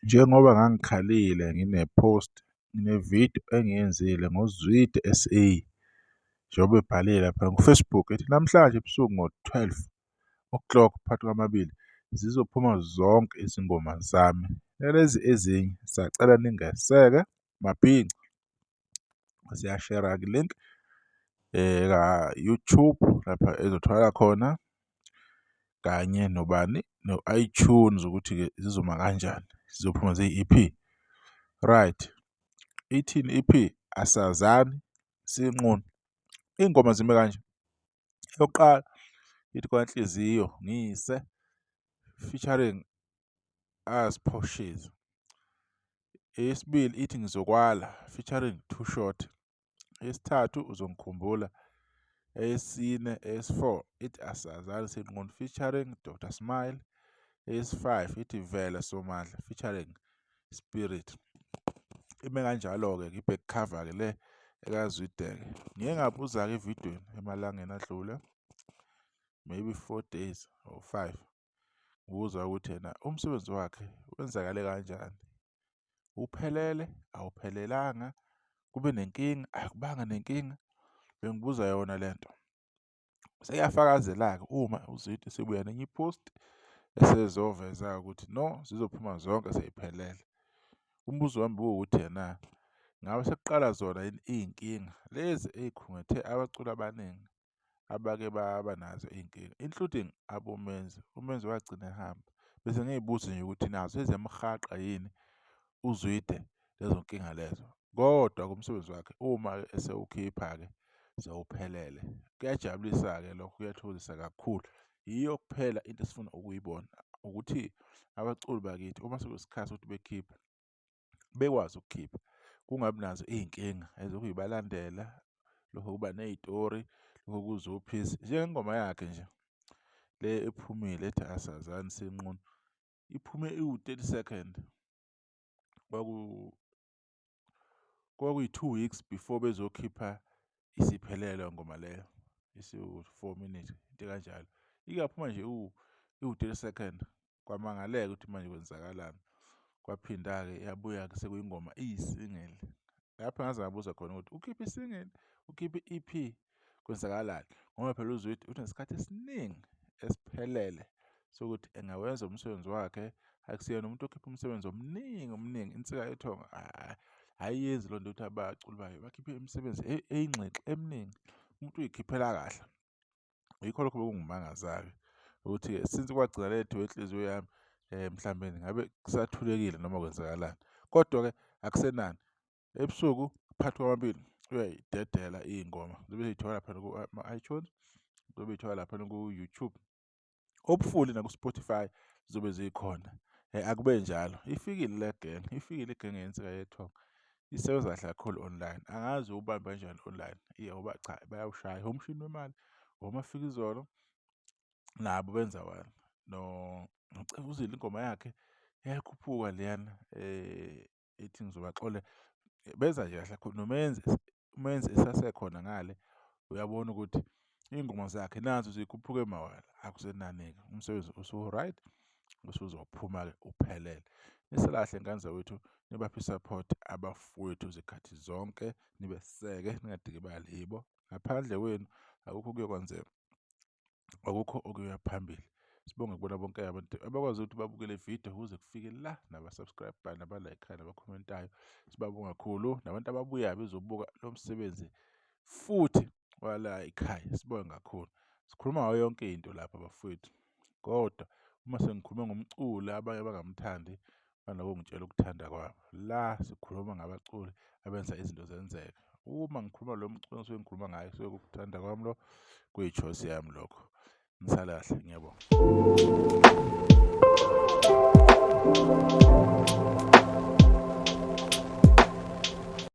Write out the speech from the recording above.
Njengoba ngangikhalile ngine-post, ngine-video engiyenzile ngoZwide SA, njengoba ebhalile lapha ku-Facebook ethi namhlanje ebusuku ngo-12 o'clock phakathi kwamabili zizophuma zonke izingoma zami. Nalezi ezinye sacela ningeseke mabhinca. Siyashera-ke i-link ka-YouTube lapha ezotholakala khona kanye nobani no-iTunes ukuthi-ke zizoma kanjani, zizophuma ziyi-EP. Right, ithini i-EP? Asazani sinqunu. Iy'ngoma zime kanje, eyokuqala ithi Kwanhliziyo ngiyise featuring Azphoshiz. Eyesibili ithi Ngizokwala featuring Too Short. Eyesithathu Uzongikhumbula. Eyesine, eyesi-four ithi Asazani Sinqunu featuring Dr Smile. Eyesi-five ithi Vela Somandla featuring Spirit. Ime kanjalo-ke i-back cover-ke le ekaZwide-ke. Ngiye ngabuza-ke evidweni emalangeni adlule, maybe 4 days or 5, ngibuza ukuthi yena umsebenzi wakhe wenzakale kanjani, uphelele, awuphelelanga, kube nenkinga, akubanga nenkinga? Bengibuza yona le nto. Seyafakazela-ke uma uZwide esebuya nenye i-post esezoveza-ke ukuthi no, zizophuma zonke sey'phelele. Umbuzo wami ubuwukuthi ena ngabe sekuqala zona yini iy'nkinga lezi ey'khungethe abaculi abaningi abake baba nazo iy'nkinga, including aboMenzi, uMenzi wagcina ehamba. Bese ngiy'buza nje ukuthi nazo seziyamhaqa yini uZwide lezo nkinga lezo. Kodwa-ke umsebenzi wakhe uma-ke esewukhipha-ke sewuphelele. Kuyajabulisa-ke lokho, kuyathokozisa kakhulu. Yiyo kuphela into esifuna ukuyibona ukuthi abaculi bakithi uma sekuyisikhathi sokuthi bekhiphe, bekwazi ukukhipha, kungabi nazo iy'nkinga ezilokhu y'balandela, lokhu kuba ney'tori, lokhu kuza ophisi. Njengengoma yakhe nje le ephumile ethi asazani sinqunu, iphume iwu-30 second. Kwakuyi-2 weeks before bezokhipha isiphelele leyo ngoma leyo, isiwu-4 minutes, into ekanjalo. Ike yaphuma nje iwu-30 second, kwamangaleka ukuthi manje kwenzakalani. Kwaphinda-ke yabuya-ke sekuyingoma iyi-single. Lapho ngaze ngabuza khona ukuthi ukhiphe i-single, ukhiphe i-EP, kwenzakalani? Ngoba phela uZwide unesikhathi esiningi esiphelele sokuthi engawenza umsebenzi wakhe, akusiyena umuntu okhipha umsebenzi omningi omningi. Insika Yethongo ayiyenzi loo nto ukuthi abaculi bayo bakhiphe imisebenzi eyingxenxe eminingi, umuntu uy'khiphela kahle. Yikho lokho bekungimangaza-ke ukuthi-ke since kwagcina le wenhliziyo yami mhlawumbe ngabe kusathulekile noma kwenzakalani. Kodwa-ke akusenani, ebusuku phakathi kwamabili uyayidedela iy'ngoma zibe sey'tholakala phela kuma-iTunes, zizobe y'tholakala laphana ku-YouTube. Hopefully naku-Spotify zizobe zikhona. Akube njalo, ifikile le genge, ifikile igenge yeNsika Yethongo. Isebenza kahle kakhulu online, angazi uwubambe kanjani online ngoba cha bayawushaya umshini wemali, oMafikizolo nabo benza wona noCevuzile ingoma yakhe yayikhuphuka leyana ethi ngizobaxolela. Benza nje kahle kakhulu noMenzi, uMenzi esasekhona ngale uyabona ukuthi iy'ngoma zakhe nazo zikhuphuke mawala, akusenani-ke umsebenzi usu-right, usuzophuma-ke uphelele. Nisalahle ngane zakwethu, nibaphe i-support abafowethu zikhathi zonke, nibeseke ningadikibali yibo. Ngaphandle kwenu akukho okuyokwenzeka. Akukho okuya phambili. Sibonge kubona bonke abantu abakwazi ukuthi babuke le video kuze kufike la, naba-subscribe-ayo, naba-like-ayo, nabakhomentayo. Sibabonga kakhulu nabantu ababuyayo bezobuka lo msebenzi futhi wala ekhaya. Sibonge kakhulu. Sikhuluma ngayo yonke into lapha bafowethu, kodwa uma sengikhulume ngomculi abanye abangamthandi banokungitshela ukuthanda kwabo. La sikhuluma ngabaculi abenza izinto zenzeke. Uma ngikhuluma lo mculo engisuke ngikhuluma ngayo kusuke kukuthanda kwami lo, kuyi-choice yami lokho. Nisale kahle, ngiyabonga.